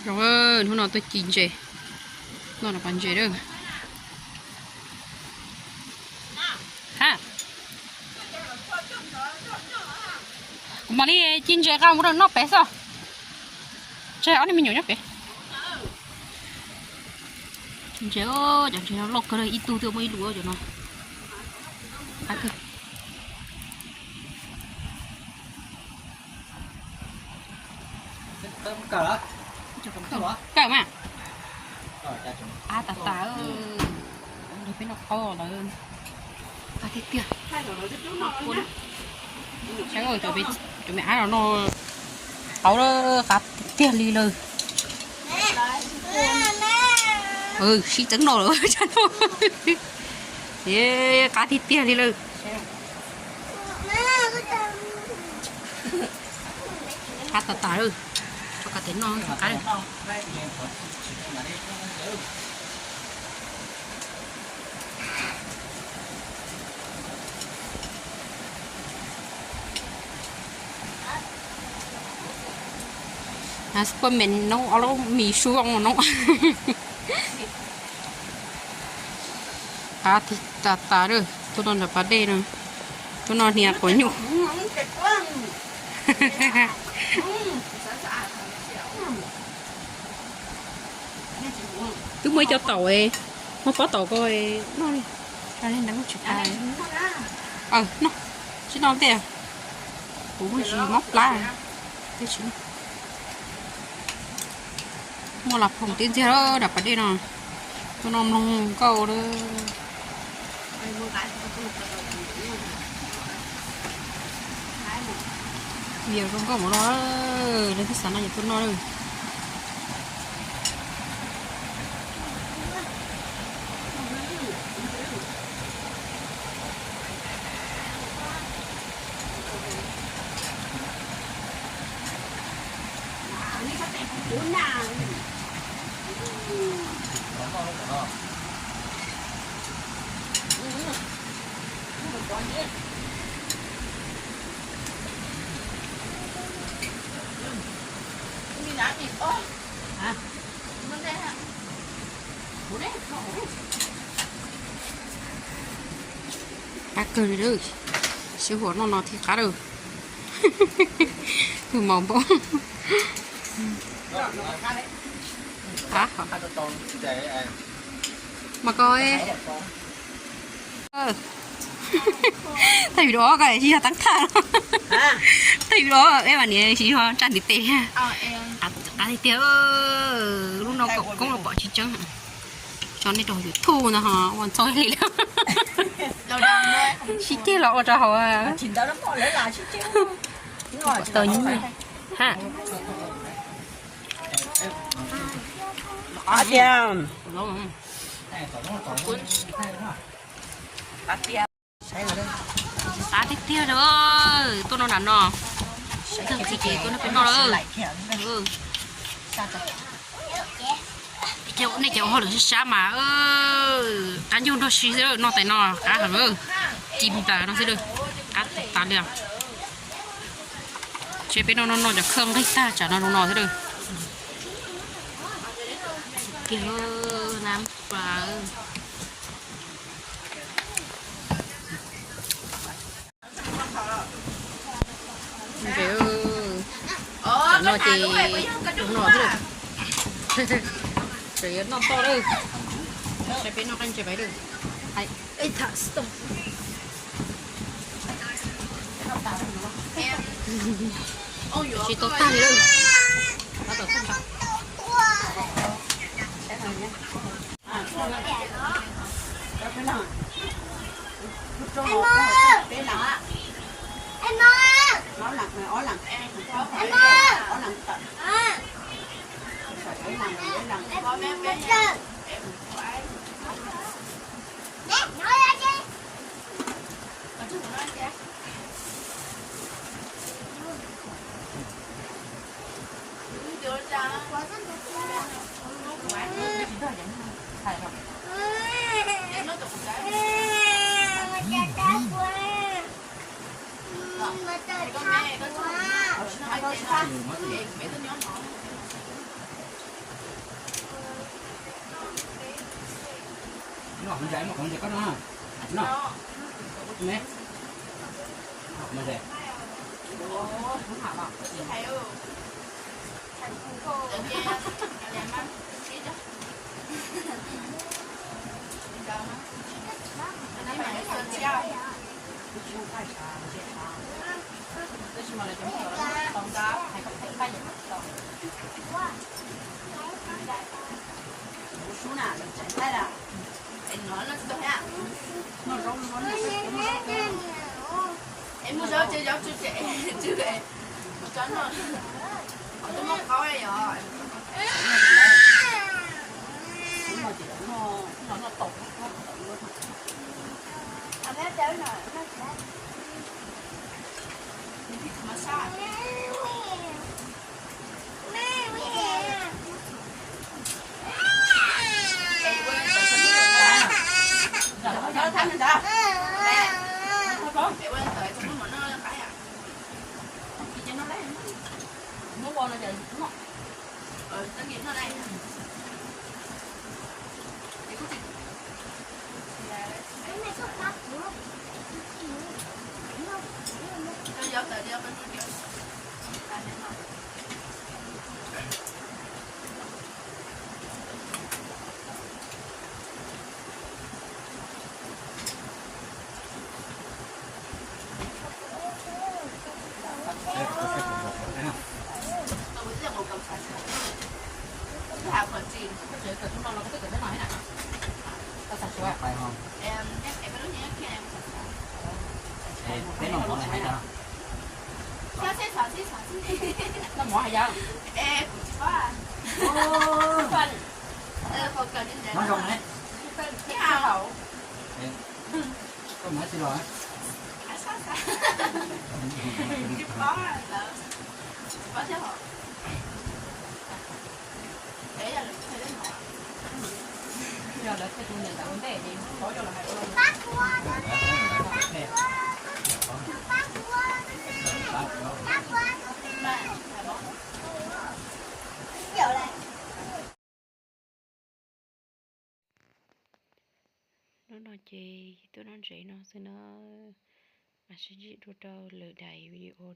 Zoo, hnub no tuaj ci ntses, noj pas ntses lawm. Ha, kuv mam li ci ntses nqa mus rau noj pem xwb. Tseg ob niag me nyuam nyob pem. Ci ntses, cov ntses no loj kawg, ib tug twb muaj ib lub cov no. Kawg mas. Qab tas tas, peb noj qaub lawm. Qab tiag tiag. Cov me ab no qaub lawm, qab tiag tiag li lawm. Sib txeeb noj lawm. Qab tiag tiag li lawm. Qab tas tas lawm. Tso kom tes noj qab. Hab xub poj mes noob ob lub mis sub zoo noob. Qab tas tas lawm, tuaj noj nram pas dej no, tuaj noj hnia quav nyuj. Twb muaj ib co taum, muaj pob taum ko noj li. Tsis tas, noj, tsis noj tiag, kuv muaj tsis mob plab. Muaj las phoom tib ntxiag nram pas dej no, tuaj noj mloog nkauj lawm. Vias zoo nkauj mus no, leej twg xav noj ces tuaj noj lawm. Qab kawg li, sib huam noj no thiaj qab lawm. Twb mos npaum. Qab, mas ko thaij video ko tsis yog tab thaj, thaij video eb mas niam tsis yog tsa ntiv tes. Qab tiag tiag, lub no kaum koob los pom tsis tseeb. Tso nej rau YouTube ntag ho ua ntxhov li lawm. Sib ceg los ua rau hauv. Tau nyiaj ha. Tiag. Qab tiag tiag li, tuaj noj nram no. Txog txiv ces tuaj noj peb noj lawm. Nej cov ua hauj lwm sab sab mas qab ncaug nrog si xwb, noj tais no qab heev, ci nplaws no xwb, qab tas li os. Seb peb noj noj noj cov khawj nqig tag tsam no zoo no xwb lawm. Tiag na. Tam no ces no xwb, tseem yuav noj toj lawm. Saib peb noj qab ntses pais lawm. Tsis tau tag li lawm. Ntawm mus qhov ntawm koj no, no, me, me, Es muaj zaub ces zaub tsw ces tsw, mus tso noj, qhov twb muab qaub yog. Peb no mov ne hais tau. Noj mov hais yog. Mov zoo ne. Koj mov tsis los. Hnub no ces tuaj noj ntsev no xwb na. Mas sib ntsib dua rau lwm daim video